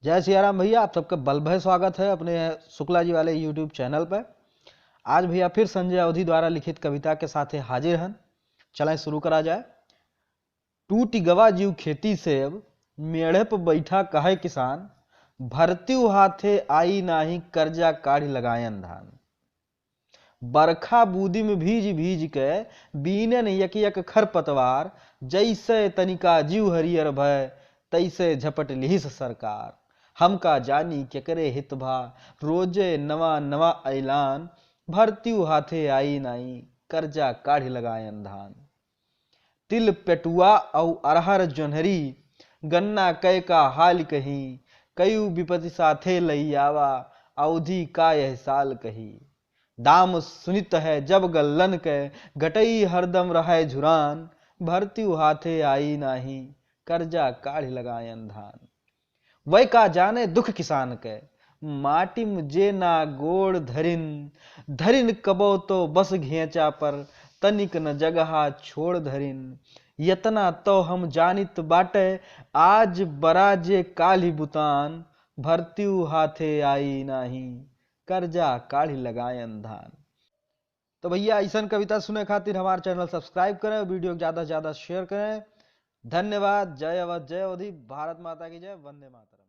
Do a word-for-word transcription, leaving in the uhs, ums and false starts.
जय सिया राम भैया, आप सबके बल भय स्वागत है अपने शुक्ला जी वाले YouTube चैनल पर। आज भैया फिर संजय अवधी द्वारा लिखित कविता के साथे हाजिर हन। चलें शुरू करा जाए। टूटि गवा जिउ खेती से अब, मेढ़े प बैठा कहै किसान, भरतिउ हाथे आई नाहीं, कर्जा काढ़ि लगायन धान। बरखा बूदिम भीजि भीजि के बीनेन यक यक खरपतवार, जइसे तनिका जिउ हरियर भय, तइसे झपटि लिहिस सरकार। हम का जानी केकरे हित भा, रोजे नवा नवा ऐलान, भरतिउ हाथे आई नाहीं, कर्जा काढ़ि लगायन धान। तिल पेटुआ अउ अरहर जोन्हरी, गन्ना कै का हाल कही, कयू विपति साथे लई आवा, अवधी का यह साल कही। दाम सुनित है जब गल्लन के, घटई हरदम रहै झुरान, भरतिउ हाथे आई नाहीं, कर्जा काढ़ि लगायन धान। वै का जाने दुख किसान के, माटिम जे ना गोड़ धरिन, धरिन कबो तो बस घेंचा पर, तनिक न जगहा छोड़ धरिन। यतना तो हम जानित बाटे, आज बरा जे काल्हि बुतान, भरतिउ हाथे आई नाहीं, कर्जा काढ़ि लगायन धान। तो भैया, ऐसन कविता सुने खातिर हमार चैनल सब्सक्राइब करें, वीडियो को ज्यादा से ज्यादा शेयर करें। धन्यवाद। जय अवध, जय अवधी, भारत माता की जय, वंदे मातरम।